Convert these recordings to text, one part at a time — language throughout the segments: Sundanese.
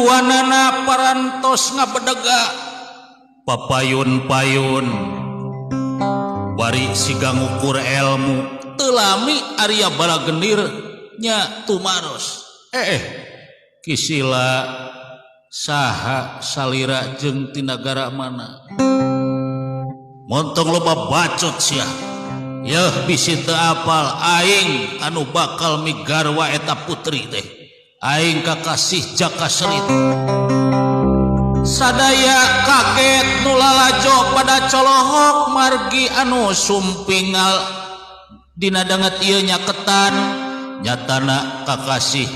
Duanana parantos ngabedega papayun-payun bari siga ngukur ilmu teu lami Arya Balagenir nya tumaros Kisila saha salira jeung ti nagara mana montong loba bacot sia yeuh bisi teu apal aing anu bakal migarwa eta putri teh aing kakasih Jaka Serit. Sadaya kaget nu lalajo pada colohok margi anu sumpingal dina danget ieu nyaketan nyatana kakasih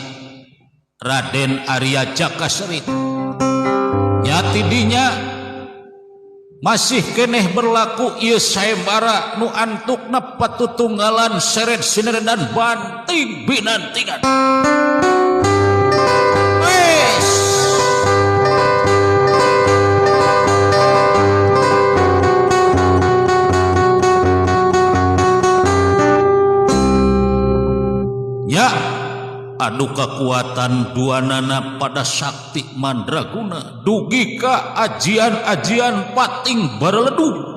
Raden Arya Jaka Serit. Nyati dinya masih keneh berlaku ieu sayembara nu antukna patutunggalan seret sineren dan banting binantingan. Ya, adu kekuatan duanana pada sakti mandraguna dugi ka ajian-ajian pating bareledu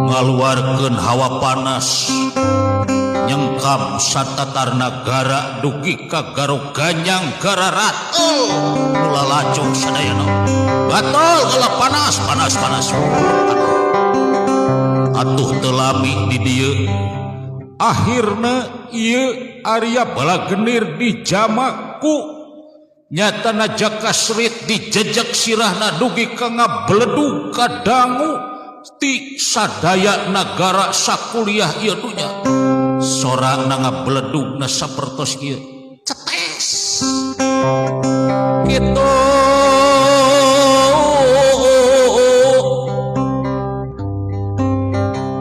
ngaluarkeun hawa panas nyengkam satatar nagara dugi ka Garo Ganyang gara ratul mula lacung sadayana batal geula panas panas panas. Atuh teu lami di dieu akhirna ieu Arya Balagenir dijamaku nyatana Jaka Serit dijejak sirahna dugi ka ngabledug kadangu ti sadaya nagara sakuliah ieu dunya sorana ngabledugna sapertos ieu cetes kitu.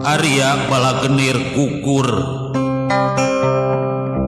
Arya Balagenir gugur